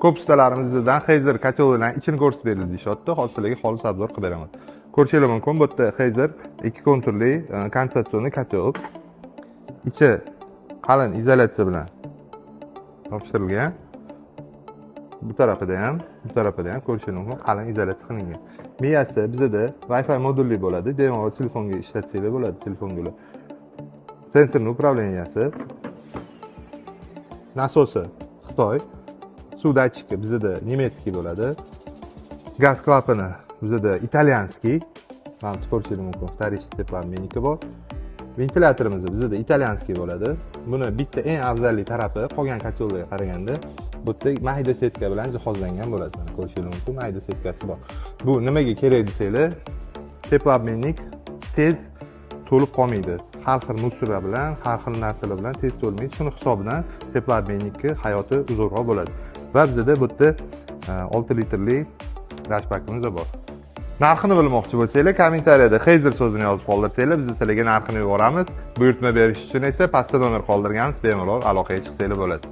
Ko'p ustalarimizdan Hazer котёл bilan ichini ko'rsatib berildi deyishyapti. Hozir sizlarga xolis обзор qilib beraman. Ko'rishingiz mumkin, bu yerda Hazer ikki konturli конденсационный котёл. Ichi qalin izolyatsiya bilan yopishtirilgan. Bu tarafida ham, bu tarafida ham ko'rishingiz mumkin, qalin izolyatsiya qilingan. Miyasi bizada Wi-Fi modulli bo'ladi. Bemalol telefonga ishlatsanglar bo'ladi, telefonga ular. Sensorni управления si, nasosi Xitoy, suv datchiki bizada немецкий bo'ladi. Gaz klapani bizada итальянский. Mana bu ko'rishingiz mumkin, вторичный теплообменник i bor. Ventilyatorimiz bizada итальянский bo'ladi. Buni bitta eng afzalli tarafi qolgan котёл larga qaraganda bu yerda mayda сетка bilan jihozlangan bo'ladi. Mana ko'rishingiz mumkin, mayda сетка si bor. Bu nimaga kerak desanglar, теплообменник tez to'lib qolmaydi. Har xil мусор lar bilan, har xil narsalar bilan tez to'lmaydi. Shuni hisobidan теплообменник ni hayoti uzoqroq bo'ladi. Va bizada bu yerda 6 litrli рашпак imiz bor. Narxini bilmoqchi bo'lsanglar, kommentariyada Hazer so'zini yozib qoldirsanglar, biz sizlarga narxini yuboramiz. Buyurtma berish uchun esa pastda nomer qoldirganmiz, bemalol aloqaga chiqsanglar bo'ladi.